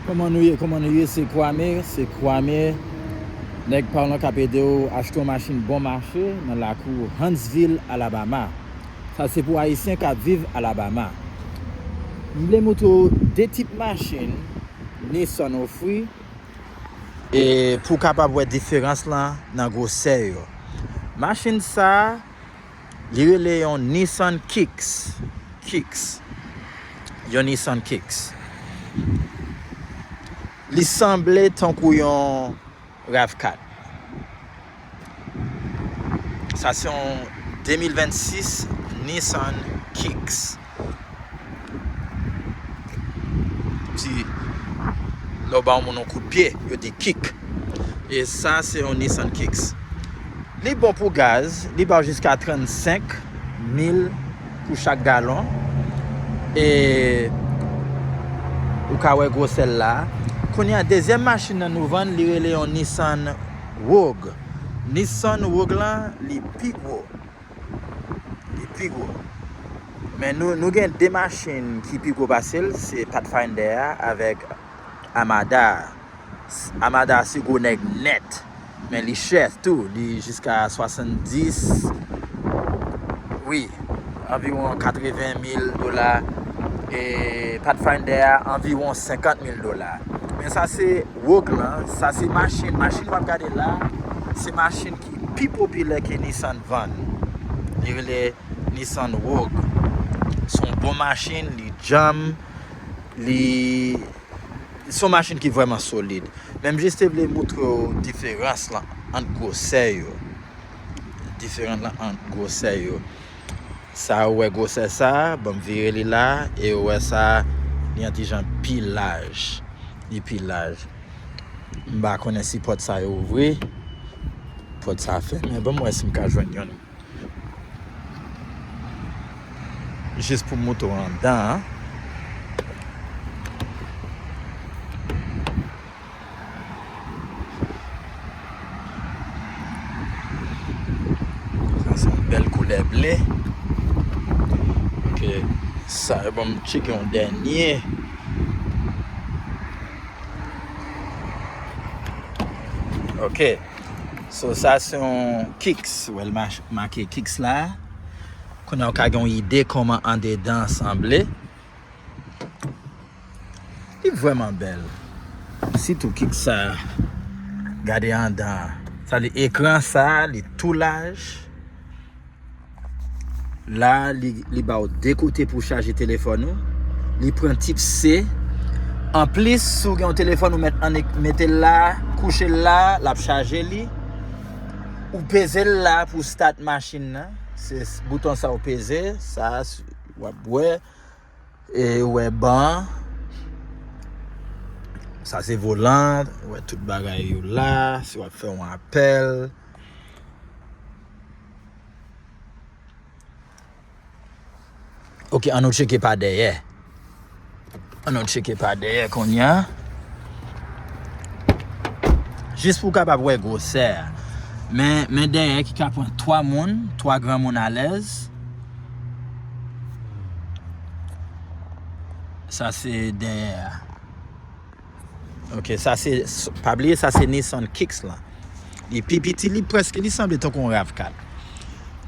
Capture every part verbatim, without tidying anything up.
Kòman nou ye? Kòman nou ye? Se Kwame, se Kwame, nèg pa w lan k ap ede w achte yon machin bon mache nan lakou Huntsville, Alabama. Sa se pou Ayisyen k ap viv Alabama. M vle montre w de tip machin Nissan ofri, e pou w kapab wè diferans lan nan gwosè yo. Machin sa a, li rele yon Nissan Kicks. Kicks. Yon Nissan Kicks. Li sanble tankou yon RAV kat. Sa se yon de mil vennsis Nissan Kicks. Ti, lè w ba yon moun yon kout pye, yo di kick. E sa se yon Nissan Kicks. Li bon pou gaz, li ba w jiska trannsenk mil pou chak galon. E ou ka wè gwosè l la. Kounye a, dezyèm machin nan nou vann, li rele yon Nissan Rogue. Nissan Rogue lan, li pi gwo. Li pi gwo. Men nou, nou gen de machin ki pi gwo pase l, se Pathfinder a avèk Armada a. Armada a se gwo nèg nèt. Men li chè tou, li jiska swasanndis, wi, anviwon katreven mil dola. E Pathfinder a anviwon senkant mil dola. Men sa se Rogue lan, sa se machin, machin w ap gade la, se machin ki pi popilè ke Nissan vann. Li rele Nissan Rogue. Se yon bon machin, li djanm, li, se yon machin ki vrèman solid. Men m jis te vle montre w diferans lan ant gwosè yo. Diferans lan ant gwosè yo. Sa, ou wè gwosè sa, ban m vire li la, e ou wè sa, li yon ti jan pi laj. Li pi laj. M pa konnen si pòt sa yo ouvri. Pòt sa fèmen. Ban m wè si m ka jwenn youn. Jis pou m montre w anndan an. Sa se yon bèl koulè ble. Ok. Sa, bon, m tcheke yon dènye. Ok. So, sa se yon Kicks. Wè l mach-, make Kicks la. Kounye a w ka gen yon ide kòman andedan an sanble. Li vrèman bèl. Sitou Kicks sa. Gade anndan an. Sa li ekran sa, li tou laj. La, li, li ba w de kote pou chaje telefòn ou. Li pran tip C. Anplis, si w gen yon telefòn ou mèt annik mete l la, kouche l la, l ap chaje li. Ou peze l la pou start machin nan. Se s-, bouton sa ou peze, sa, s-, w ap wè. E ou wè ban. Sa se volan, ou wè tout bagay yo la, si w ap fè yon apèl. Ok, an nou tcheke pa dèyè. An nou tcheke pa dèyè kounye a. Jis pou w kapab wè gwosè a. Men, men dèyè ki ka pran twa moun, twa granmoun alèz. Sa se dèyè a. Ok, sa se, pa bliye, sa se Nissan Kicks lan. Li pi piti, li prèske, li sanble tankou yon RAV kat.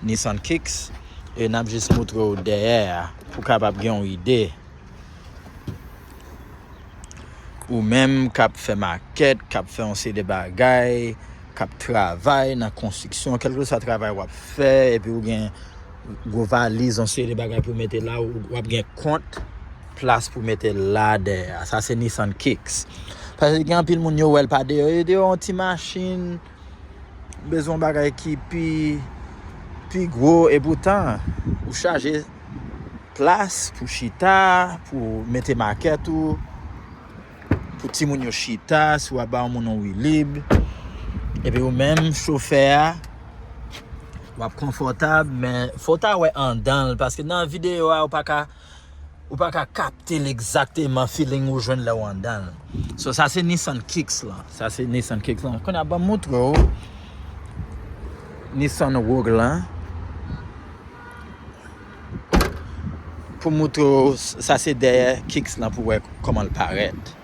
Nissan Kicks, e n ap jis montre w dèyè a, pou w kapab gen yon ide. Ou menm k ap fè makèt, k ap fè yon seri de bagay, k ap travay nan konstriksyon, kèlkeswa travay w ap fè, epi ou gen gwo valiz, yon seri de bagay pou mete la, ou, w ap gen kont plas pou mete la dèyè a. Sa se Nissan Kicks. Paske gen anpil moun yo wè l pa deyò, yo deyò yon ti machin, bezwen yon bagay ki pi, pi gwo, e poutan, ou chaje plas pou chita, pou mete makèt ou, pou timoun yo chita, si w ap ba yon moun yon wi lib. Epi ou menm, chofè a, w ap konfòtab, men fò w ta wè anndan l, paske nan videyo a, ou pa ka, ou pa ka kapte l egzakteman feeling ou jwenn lè w anndan l. So, sa se Nissan Kicks lan. Sa se Nissan Kicks lan. Kounye a, ban m montre w Nissan Rogue lan. Pou montre w, sa se dèyè Kicks lan pou wè kòman l parèt.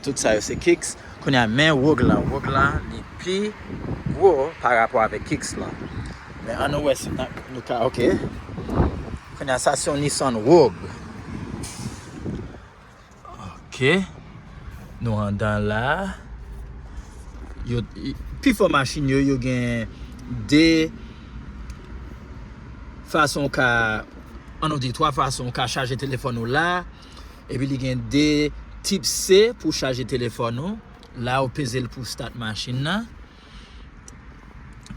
Tout sa yo se Kicks. Kounye a, men Rogue lan. Rogue lan, li pi gwo pa rapò avèk Kicks lan. Men ann nou wè si n a, nou ka, ok. Kounye a, sa se yon Nissan Rogue. Ok. Nou anndan la. Yo, i- pifò machin yo, yo gen de fason w ka, ann nou di, twa fason w ka chaje telefòn ou la. Epi li gen de tip C pou chaje telefòn ou. La, ou peze l pou start machin nan.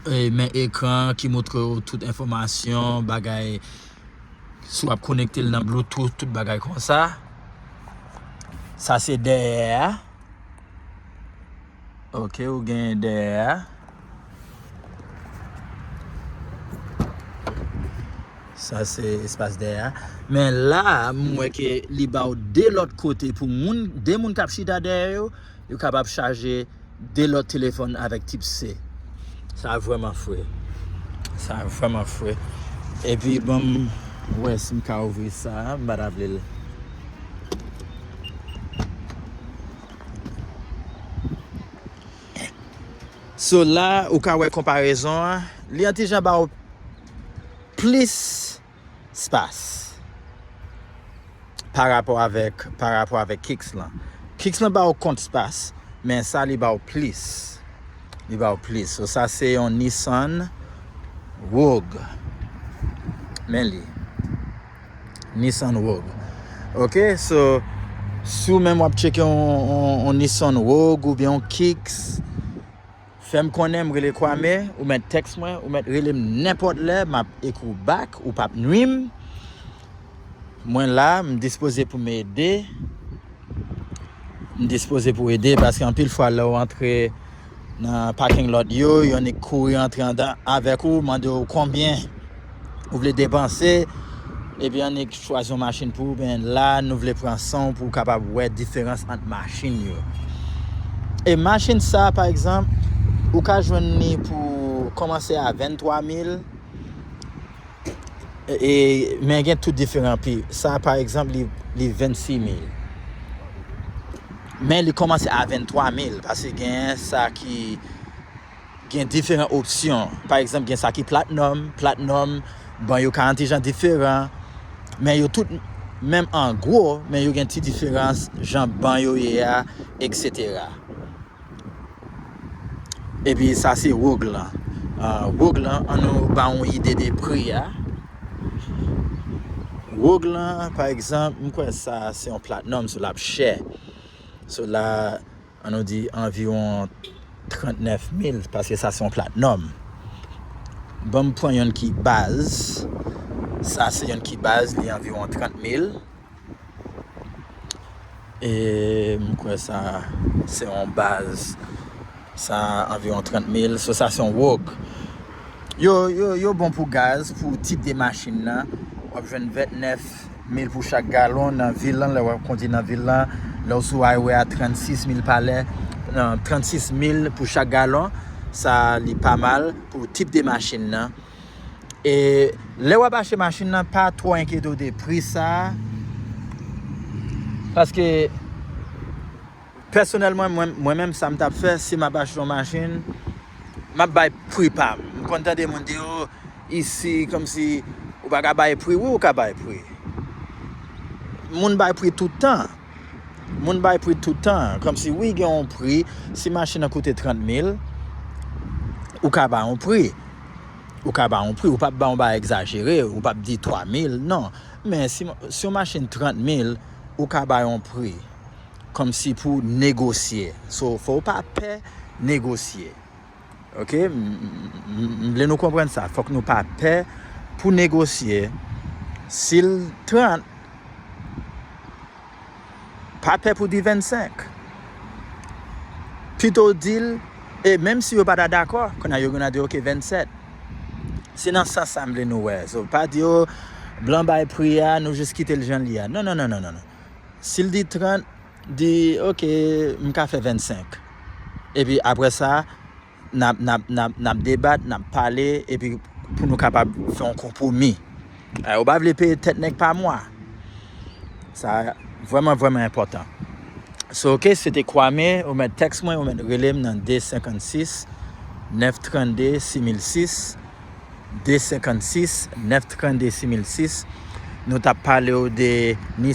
E, men ekran ki montre w tout enfòmasyon, bagay, si w ap konekte l nan Bluetooth, tout bagay konsa. Sa se dèyè a. Ok, ou gen dèyè a. Sa se espas dèyè a. Men la, m wè ke li ba w de lòt kote pou moun, de moun k ap chita dèyè yo, yo kapab chaje de lòt telefòn avèk tip C. Sa vrèman fre. Sa vrèman fre. Epi, ban m wè si m ka ouvri sa, m pa ta vle l. So la, ou ka wè konparezon an, li an ti jan ba w plis spas pa rapò avèk, pa rapò avèk Kicks lan. Kicks lan ba w kont spas, men sa li ba w plis. Li ba w plis. So, sa se yon Nissan Rogue. Men li. Nissan Rogue. Ok, so, si w menm w ap tcheke yon, yon, yon Nissan Rogue oubyen yon Kicks, fè m konnen, m rele Kwame, ou mèt tèks mwen, ou mèt rele m nenpòt lè, m ap ekri w back, ou p ap nwi m. Mwen la, m dispoze pou m ede. M dispoze pou ede, paske anpil fwa lè w antre nan parking lot yo, yo annik kouri antre andan avèk ou, mande w konbyen ou vle depanse, epi annik chwazi yon machin pou ou, ben la, nou vle pran san w pou w kapab wè diferans ant machin yo. E machin sa, pa egzanp, ou ka jwenn li pou kòmanse a venntwa mil, e, men gen tout diferan pri. Sa, pa egzanp, li, li vennsis mil. Men li kòmanse a venntwa mil, paske gen sa ki gen diferan opsyon. Pa egzanp, gen sa ki platinum. Platinum, ban yo ka yon ti jan diferan. Men yo tout menm an gwo, men yo gen ti diferans, jan ban yo ye a, etsetera. Epi sa se Rogue lan. Ah, Rogue lan, ann nou ba yon ide de pri a. Rogue lan, pa egzanp, m kwè sa se yon platinum, so l ap chè. So la, ann nou di anviwon trannèf mil, paske sa se yon platinum. Ban m pran yonn ki baz. Sa se yonn ki baz, li anviwon trant mil. E m kwè sa se yon baz. Sa anviwon trant mil. So, sa se yon Rogue. Yo, yo, yo bon pou gaz, pou tip de machin nan. W ap jwenn vennèf mil pou chak galon nan vil lan, lè w ap kondi nan vil lan. Lè w sou highway a, trannsis mil pa lè. Non, trannsis mil pou chak galon. Sa, li pa mal pou tip de machin nan. E lè w ap achte machin nan, pa twò enkyete w de pri sa. Paske, pèsonèlman, mwen, mwen menm, sa m t ap fè, si m ap achte yon machin, m ap bay pri pa m. M konn tande moun di, "O, isi, kòmsi ou pa ka bay pri." Wi, ou ka bay pri. Moun bay pri tout tan. Moun bay pri tout tan. Kòmsi, wi, gen yon pri. Si machin nan koute trant mil, ou ka bay yon pri. Ou ka bay yon pri. Ou p ap bay yon bagay egzajere. Ou p ap di twa mil. Non. Men si, si yon machin trant mil, ou ka bay yon pri. Kòmsi pou negosye. So, fò w pa pè negosye. Ok? M, m, m, m vle nou konprann sa. Fòk nou pa pè pou negosye. Si l trant, pa pè pou di vennsenk. Pito w di l, e menm si yo pa ta dakò, kounye a yo gen dwa di, "Ok, vennsèt." Se nan sans sa m vle nou wè. So, pa di, "O, blan bay pri a, nou jis kite l jan l ye a." Non, non, non, non, non, non. Si l di trant, di, "Ok, m ka fè vennsenk." Epi apre sa, n ap, n ap, n ap, n ap debat, n ap pale, epi pou nou kapab fè yon konpwomi. Eh, ou pa vle peye tèt nèg pa mwa. Sa vrèman, vrèman enpòtan. So, ok, se te Kwame, ou mèt tèks mwen, ou mèt rele m nan de senkannsis, nèf trannde, sis mil sis, de senkannsis, nèf trannde, sis mil sis. Nou t ap pale w de ni